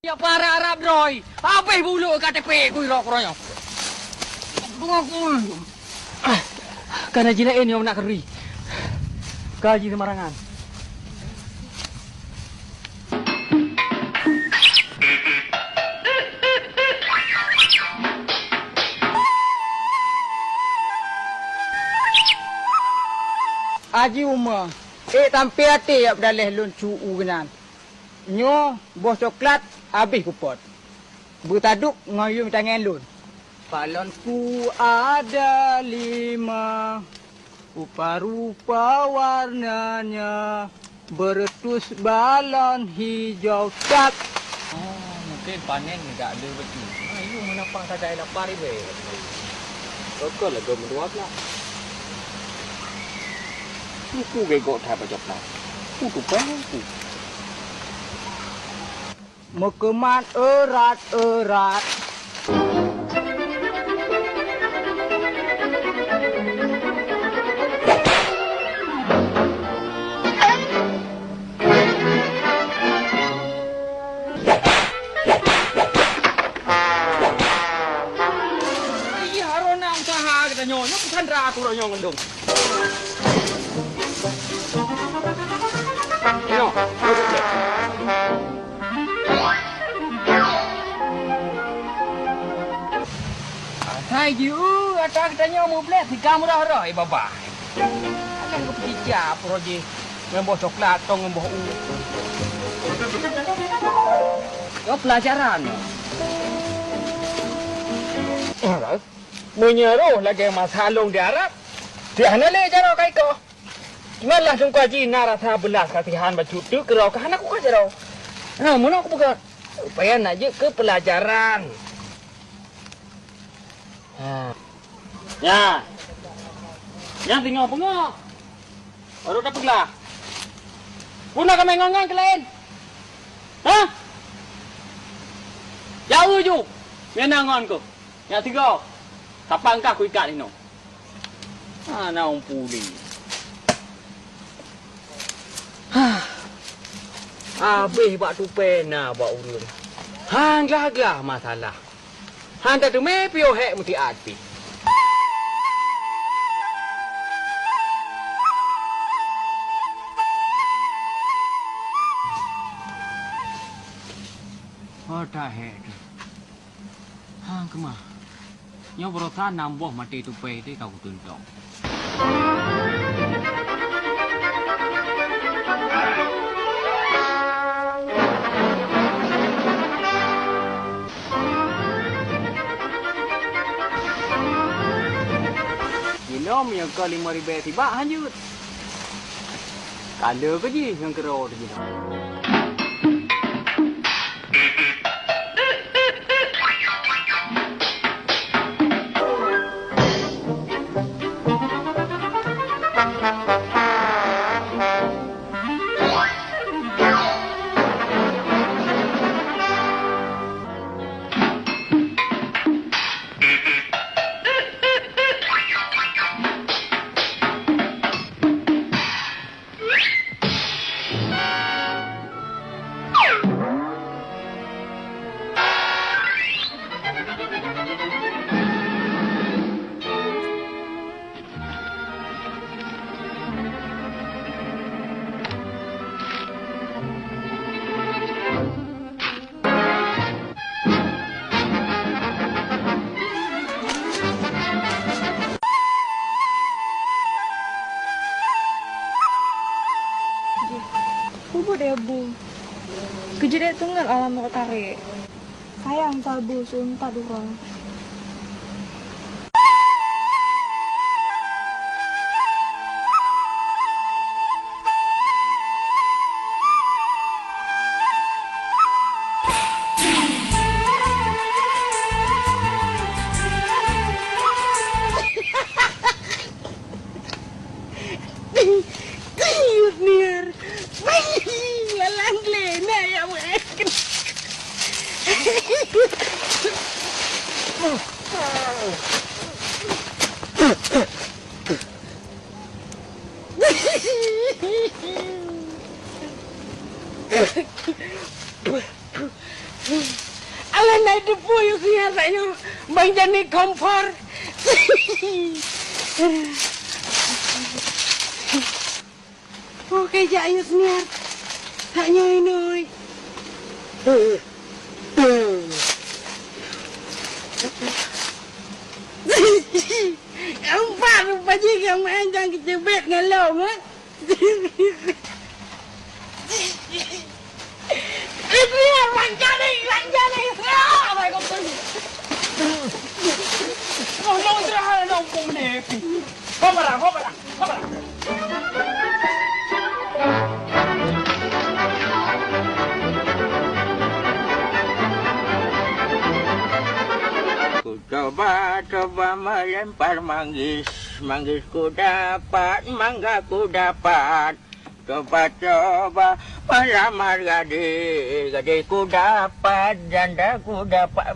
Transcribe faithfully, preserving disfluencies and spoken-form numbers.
Para Arab droe, habéh buluk K T P ku irok uroe nyoe. Bunga ku. Kana jilaén nyang nak keuri. Ka ji seumarangan. Aji ume, ék tampé até jak beudaleh lôn cu u keunan. Nyoe boh coklat habéh kupot. Beutadôk ngon yum tangen lôn. Balon ku ada lima, rupa-rupa warnanya, beretus balon hijau cat. Oh, mungkin panen gak ada betul. Ah, yum meunapang sagai lapar ibe. Rokok lego meuduwa belah. Iku gegok that baca pelan. Ku tupai ku. Meukeumat erat-erat. Ih, harôh na usaha geutanyoe. Nyoe peusandra aku roh nyoe ngendong. Nyoe, nyoe. Asai jieu ata geutanyoe mublek siga murah roh, eh, babah. Alah, geupeucicak peuroh jih ngon boh coklat, tong ngon boh u. Nyoe peulajaran. Meunyoe roh lagèe masa lôn di Arab, tiah na lé jaroe ka ikoh. Teuma lah teungku haji na rasa beulas kasihan bacut teuk keudroe ka hana kuka jaroe. Ha, meunoe kupeugah, supaya na jeuet keu peulajaran. Ha. Nyan. Nyan teungoh beungoh. Baru tapeuglah. Puna ka meu'en ngon-ngon keu laén. Ha? Jauh ju. Meu'en ngon keuh. Nyang tiga, kapan kah kuikat inoe? Hana ureueng puli. Hah. Abéh bak tupée na bak ureueng. Han glah-glah masalah. Han tateumé piôh hék meutiat pih. Oh, tahék teuh. Ha, keumah. Nyoe baroesa nam boh maté tupée teuh ka kutuntông. Jinoe meunyoe ka limong ribée sibak hanjeuet. Ka le keu jih ngon keudroe teuh jinoe. Jih, peubuet ya bu. Keujeuet teungeut alam rot tarek. Sayang tabu seumpat uroe. Kuyut nier. Lalang glé na ya weh. Alah, nai teupeu yue keu nyan tanyoe, ban jani kompor. Oh, kajak yue senior. Tanyoe inoi. Empat rupa jih nyang main nyang keuceubet ngon lom, eh? Itu ya, lancar ni, lancar ni. Ah, baik, kau pergi. Kau mau istirahat, kau pun menepi. Kau barang, kau barang, kau barang. Kucoba-coba melempar manggis, manggis kudapat, mangga kudapat. Coba-coba melamar gadis, gadis kudapat, janda kudapat.